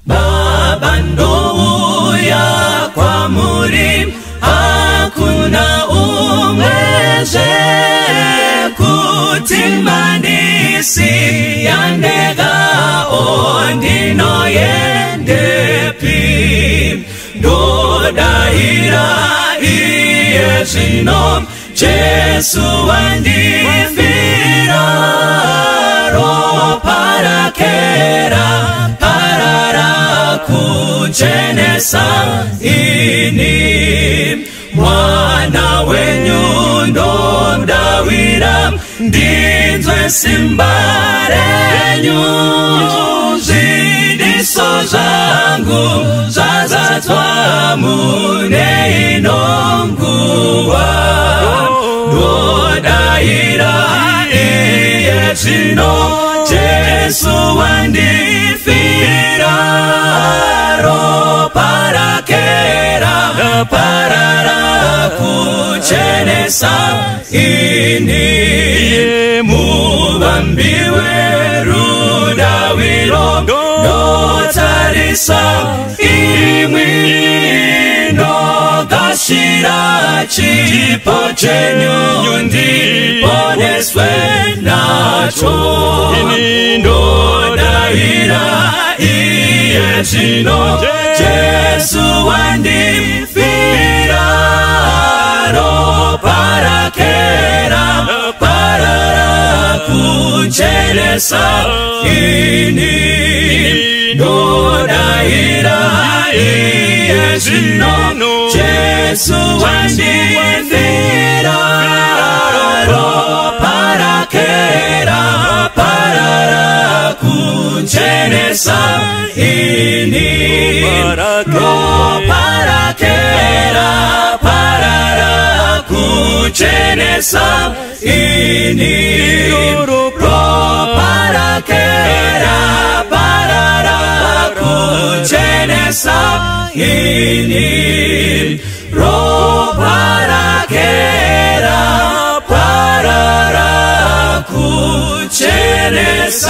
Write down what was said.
Baba ndouya kwamuri, hakuna umwezve kuti mandisi yandega ondinoyendepi. Ndodayira iye zvino Jesu wandifira, ropa rake raparara kuchenesa ini. Mwana wenyu ndodawira, ndinzwe simba renyu, zvidiso zvangu zvazadzwa mune ino nguva. Ndodayira iye zvino Jesu wandifira, ropa rake raparara kuchenesa ini. Muvambi werudawiro ndotarisa imwi, ndogashira chipo chenyu ndiponeswe nacho. Ndodayira iye zvino Jesu wandifira, ropa rake raparara kuchenesa ini. Ndodayira iye zvino Jesu wandifira, ropa rake raparara kuchenesa ini. Ropa rake raparara kuchenesa ini. Ropa rake raparara kuchenesa ini. Ropa rake raparara kuchenesa